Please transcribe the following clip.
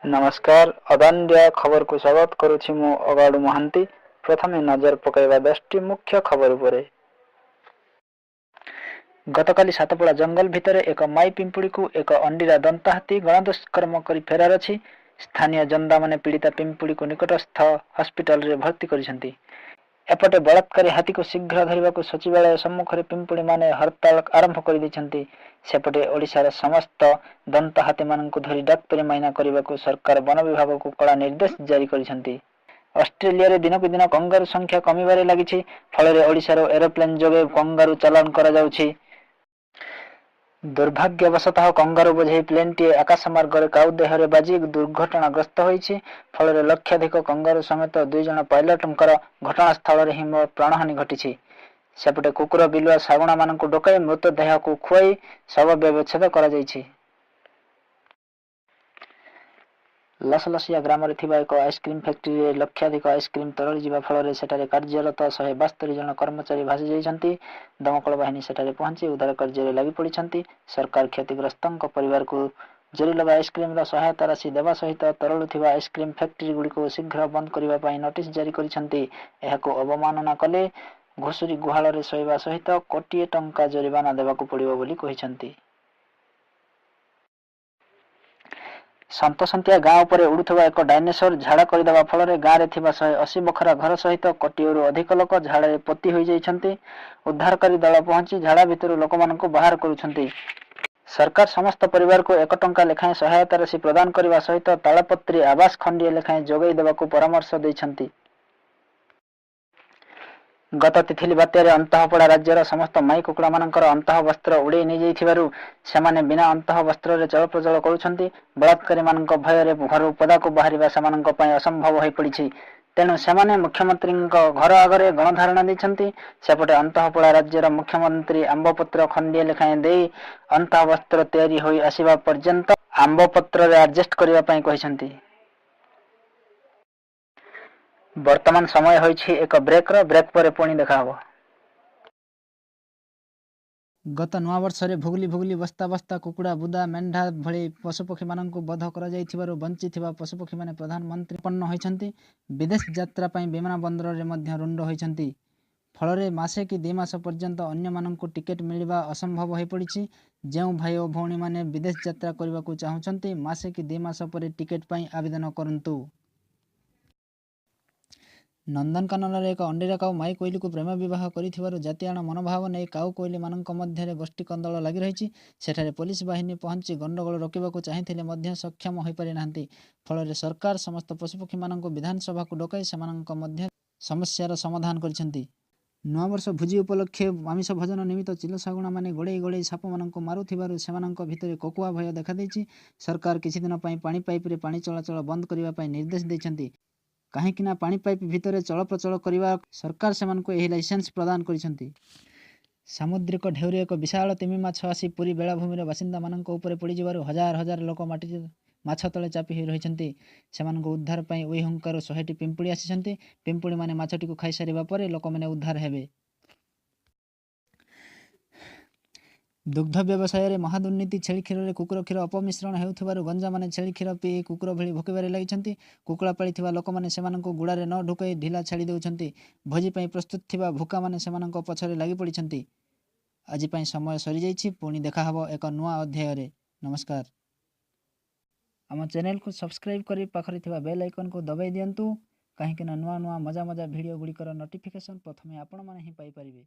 ନମସ୍କାର, ଅଦାଣ୍ଡିଆ ଖବରକୁ ସ୍ୱାଗତ କରୁଛି ମୁଁ ଅଗାଡୁ ମହାନ୍ତି। ପ୍ରଥମେ ନଜର ପକାଇବା 10ଟି ମୁଖ୍ୟ ଖବର ଉପରେ। ଗତକାଲି ସାତପଡ଼ା ଜଙ୍ଗଲ ଭିତରେ ଏକ ମାଇ ପିମ୍ପୁଡ଼ିକୁ ଏକ ଅଣ୍ଡିରା ଦନ୍ତାହାତୀ ଗଣଦୁଷ୍କର୍ମ କରି ଫେରାର ଅଛି। ସ୍ଥାନୀୟ ଜନ୍ଦାମାନେ ପୀଡ଼ିତା ପିମ୍ପୁଡ଼ିକୁ ନିକଟସ୍ଥ ହସ୍ପିଟାଲରେ ଭର୍ତ୍ତି କରିଛନ୍ତି। ଏପଟେ ବଳାତ୍କାରୀ ହାତୀକୁ ଶୀଘ୍ର ଧରିବାକୁ ସଚିବାଳୟ ସମ୍ମୁଖରେ ପିମ୍ପୁଡ଼ିମାନେ ହରତାଳ ଆରମ୍ଭ କରିଦେଇଛନ୍ତି। ସେପଟେ ଓଡ଼ିଶାର ସମସ୍ତ ଦନ୍ତାହାତୀମାନଙ୍କୁ ଧରି ଡାକ୍ତରୀ ମାଇନା କରିବାକୁ ସରକାର ବନ ବିଭାଗକୁ କଡ଼ା ନିର୍ଦ୍ଦେଶ ଜାରି କରିଛନ୍ତି। ଅଷ୍ଟ୍ରେଲିଆରେ ଦିନକୁ ଦିନ କଙ୍ଗାରୁ ସଂଖ୍ୟା କମିବାରେ ଲାଗିଛି। ଫଳରେ ଓଡ଼ିଶାରୁ ଏରୋପ୍ଲେନ୍ ଯୋଗେ କଙ୍ଗାରୁ ଚାଲାଣ କରାଯାଉଛି। ଦୁର୍ଭାଗ୍ୟବଶତଃ କଙ୍ଗାରୁ ବୋଝେଇ ପ୍ଲେନ୍ଟିଏ ଆକାଶମାର୍ଗରେ କାଉ ଦେହରେ ବାଜି ଦୁର୍ଘଟଣାଗ୍ରସ୍ତ ହୋଇଛି। ଫଳରେ ଲକ୍ଷାଧିକ କଙ୍ଗାରୁ ସମେତ 2 ଜଣ ପାଇଲଟଙ୍କର ଘଟଣାସ୍ଥଳରେ ହିଁ ପ୍ରାଣହାନି ଘଟିଛି। ସେପଟେ କୁକୁର, ବିଲୁଆ, ଶାଗୁଣାମାନଙ୍କୁ ଡକାଇ ମୃତଦେହକୁ ଖୁଆଇ ଶବ ବ୍ୟବଚ୍ଛେଦ କରାଯାଇଛି। ଲସଲସିଆ ଗ୍ରାମରେ ଥିବା ଏକ ଆଇସ୍କ୍ରିମ୍ ଫ୍ୟାକ୍ଟ୍ରିରେ ଲକ୍ଷାଧିକ ଆଇସ୍କ୍ରିମ୍ ତରଳିଯିବା ଫଳରେ ସେଠାରେ କାର୍ଯ୍ୟରତ 172 ଜଣ କର୍ମଚାରୀ ଭାସିଯାଇଛନ୍ତି। ଦମକଳ ବାହିନୀ ସେଠାରେ ପହଞ୍ଚି ଉଦ୍ଧାର କାର୍ଯ୍ୟରେ ଲାଗିପଡ଼ିଛନ୍ତି। ସରକାର କ୍ଷତିଗ୍ରସ୍ତଙ୍କ ପରିବାରକୁ ଜରିଲଗା ଆଇସ୍କ୍ରିମ୍ର ସହାୟତା ରାଶି ଦେବା ସହିତ ତରଳୁଥିବା ଆଇସ୍କ୍ରିମ୍ ଫ୍ୟାକ୍ଟ୍ରିଗୁଡ଼ିକୁ ଶୀଘ୍ର ବନ୍ଦ କରିବା ପାଇଁ ନୋଟିସ୍ ଜାରି କରିଛନ୍ତି। ଏହାକୁ ଅବମାନନା କଲେ ଘୁଷୁରି ଗୁହାଳରେ ଶୋଇବା ସହିତ କୋଟିଏ ଟଙ୍କା ଜରିମାନା ଦେବାକୁ ପଡ଼ିବ ବୋଲି କହିଛନ୍ତି। ସନ୍ତସନ୍ତିଆ ଗାଁ ଉପରେ ଉଡ଼ୁଥିବା ଏକ ଡାଇନେସୋର ଝାଡ଼ା କରିଦେବା ଫଳରେ ଗାଁରେ ଥିବା 180 ବଖରା ଘର ସହିତ କୋଟିଏରୁ ଅଧିକ ଲୋକ ଝାଡ଼ାରେ ପୋତି ହୋଇଯାଇଛନ୍ତି। ଉଦ୍ଧାରକାରୀ ଦଳ ପହଞ୍ଚି ଝାଡ଼ା ଭିତରୁ ଲୋକମାନଙ୍କୁ ବାହାର କରୁଛନ୍ତି। ସରକାର ସମସ୍ତ ପରିବାରକୁ 1 ଟଙ୍କା ଲେଖାଏଁ ସହାୟତା ରାଶି ପ୍ରଦାନ କରିବା ସହିତ ତାଳପତ୍ରୀ ଆବାସ ଖଣ୍ଡିଏ ଲେଖାଏଁ ଯୋଗାଇ ଦେବାକୁ ପରାମର୍ଶ ଦେଇଛନ୍ତି। ଗତ ତିଥିଲି ବାତ୍ୟାରେ ଅନ୍ତଃପଡ଼ା ରାଜ୍ୟର ସମସ୍ତ ମାଇ କୁକୁଡ଼ାମାନଙ୍କର ଅନ୍ତଃବସ୍ତ୍ର ଉଡ଼େଇ ନେଇଯାଇଥିବାରୁ ସେମାନେ ବିନା ଅନ୍ତଃବସ୍ତ୍ରରେ ଚଳପ୍ରଚଳ କରୁଛନ୍ତି। ବଳାତ୍କାରୀମାନଙ୍କ ଭୟରେ ଘରୁ ପଦାକୁ ବାହାରିବା ସେମାନଙ୍କ ପାଇଁ ଅସମ୍ଭବ ହୋଇପଡ଼ିଛି। ତେଣୁ ସେମାନେ ମୁଖ୍ୟମନ୍ତ୍ରୀଙ୍କ ଘର ଆଗରେ ଗଣଧାରଣା ଦେଇଛନ୍ତି। ସେପଟେ ଅନ୍ତଃପଡ଼ା ରାଜ୍ୟର ମୁଖ୍ୟମନ୍ତ୍ରୀ ଆମ୍ବପତ୍ର ଖଣ୍ଡିଏ ଲେଖାଏଁ ଦେଇ ଅନ୍ତଃବସ୍ତ୍ର ତିଆରି ହୋଇ ଆସିବା ପର୍ଯ୍ୟନ୍ତ ଆମ୍ବପତ୍ରରେ ଆଡଜଷ୍ଟ କରିବା ପାଇଁ କହିଛନ୍ତି। ବର୍ତ୍ତମାନ ସମୟ ହୋଇଛି ଏକ ବ୍ରେକ୍ର। ବ୍ରେକ୍ ପରେ ପୁଣି ଦେଖାହେବ। ଗତ ନୂଆବର୍ଷରେ ଭୁଗୁଲି ଭୁଗୁଲି ବସ୍ତା ବସ୍ତା କୁକୁଡ଼ା, ବୁଦା, ମେଣ୍ଢା ଭଳି ପଶୁପକ୍ଷୀମାନଙ୍କୁ ବଧ କରାଯାଇଥିବାରୁ ବଞ୍ଚିଥିବା ପଶୁପକ୍ଷୀମାନେ ପ୍ରଧାନମନ୍ତ୍ରୀ ପନ୍ନ ହୋଇଛନ୍ତି। ବିଦେଶ ଯାତ୍ରା ପାଇଁ ବିମାନ ବନ୍ଦରରେ ମଧ୍ୟ ରୁଣ୍ଡ ହୋଇଛନ୍ତି। ଫଳରେ ମାସେ କି 2 ମାସ ପର୍ଯ୍ୟନ୍ତ ଅନ୍ୟମାନଙ୍କୁ ଟିକେଟ୍ ମିଳିବା ଅସମ୍ଭବ ହୋଇପଡ଼ିଛି। ଯେଉଁ ଭାଇ ଓ ଭଉଣୀମାନେ ବିଦେଶ ଯାତ୍ରା କରିବାକୁ ଚାହୁଁଛନ୍ତି, ମାସେ କି 2 ମାସ ପରେ ଟିକେଟ୍ ପାଇଁ ଆବେଦନ କରନ୍ତୁ। ନନ୍ଦନକାନନରେ ଏକ ଅଣ୍ଡିରା କାଉ ମାଇ କୋଇଲିକୁ ପ୍ରେମ ବିବାହ କରିଥିବାରୁ ଜାତିଆଣ ମନୋଭାବ ନେଇ କାଉ କୋଇଲିମାନଙ୍କ ମଧ୍ୟରେ ଗୋଷ୍ଠୀ କନ୍ଦଳ ଲାଗି ରହିଛି। ସେଠାରେ ପୋଲିସ ବାହିନୀ ପହଞ୍ଚି ଗଣ୍ଡଗୋଳ ରୋକିବାକୁ ଚାହିଁଥିଲେ ମଧ୍ୟ ସକ୍ଷମ ହୋଇପାରିନାହାନ୍ତି। ଫଳରେ ସରକାର ସମସ୍ତ ପଶୁପକ୍ଷୀମାନଙ୍କୁ ବିଧାନସଭାକୁ ଡକାଇ ସେମାନଙ୍କ ମଧ୍ୟରେ ସମସ୍ୟାର ସମାଧାନ କରିଛନ୍ତି। ନୂଆବର୍ଷ ଭୋଜି ଉପଲକ୍ଷେ ଆମିଷ ଭୋଜନ ନିମିତ୍ତ ଚିଲ ଶାଗୁଣାମାନେ ଗୋଡ଼େଇ ଗୋଡ଼େଇ ସାପମାନଙ୍କୁ ମାରୁଥିବାରୁ ସେମାନଙ୍କ ଭିତରେ କୋକୁଆ ଭୟ ଦେଖାଦେଇଛି। ସରକାର କିଛିଦିନ ପାଇଁ ପାଣି ପାଇପରେ ପାଣି ଚଳାଚଳ ବନ୍ଦ କରିବା ପାଇଁ ନିର୍ଦ୍ଦେଶ ଦେଇଛନ୍ତି। କାହିଁକିନା ପାଣି ପାଇପ୍ ଭିତରେ ଚଳପ୍ରଚଳ କରିବା ସରକାର ସେମାନଙ୍କୁ ଏହି ଲାଇସେନ୍ସ ପ୍ରଦାନ କରିଛନ୍ତି। ସାମୁଦ୍ରିକ ଢେଉରେ ଏକ ବିଶାଳ ତିମି ମାଛ ଆସି ପୁରୀ ବେଳାଭୂମିର ବାସିନ୍ଦାମାନଙ୍କ ଉପରେ ପଡ଼ିଯିବାରୁ ହଜାର ହଜାର ଲୋକ ମାଛ ତଳେ ଚାପି ହୋଇ ରହିଛନ୍ତି। ସେମାନଙ୍କୁ ଉଦ୍ଧାର ପାଇଁ ଉଇହୁଙ୍କାରୁ 100ଟି ପିମ୍ପୁଡ଼ି ଆସିଛନ୍ତି। ପିମ୍ପୁଡ଼ିମାନେ ମାଛଟିକୁ ଖାଇସାରିବା ପରେ ଲୋକମାନେ ଉଦ୍ଧାର ହେବେ। ଦୁଗ୍ଧ ବ୍ୟବସାୟରେ ମହାଦୁର୍ନୀତି। ଛେଳି କ୍ଷୀରରେ କୁକୁର କ୍ଷୀର ଅପମିଶ୍ରଣ ହେଉଥିବାରୁ ଗଞ୍ଜାମାନେ ଛେଳି କ୍ଷୀର ପିଇ କୁକୁର ଭଳି ଭୁକିବାରେ ଲାଗିଛନ୍ତି। କୁକୁଡ଼ା ପାଳିଥିବା ଲୋକମାନେ ସେମାନଙ୍କୁ ଗୁଡ଼ାରେ ନ ଢୁକାଇ ଢିଲା ଛାଡ଼ି ଦେଉଛନ୍ତି। ଭୋଜି ପାଇଁ ପ୍ରସ୍ତୁତ ଥିବା ଭୁକାମାନେ ସେମାନଙ୍କ ପଛରେ ଲାଗିପଡ଼ିଛନ୍ତି। ଆଜି ପାଇଁ ସମୟ ସରିଯାଇଛି। ପୁଣି ଦେଖାହେବ ଏକ ନୂଆ ଅଧ୍ୟାୟରେ। ନମସ୍କାର। ଆମ ଚ୍ୟାନେଲକୁ ସବସ୍କ୍ରାଇବ୍ କରି ପାଖରେ ଥିବା ବେଲ୍ ଆଇକନ୍କୁ ଦବାଇ ଦିଅନ୍ତୁ, କାହିଁକିନା ନୂଆ ନୂଆ ମଜା ମଜା ଭିଡ଼ିଓ ଗୁଡ଼ିକର ନୋଟିଫିକେସନ୍ ପ୍ରଥମେ ଆପଣମାନେ ହିଁ ପାଇପାରିବେ।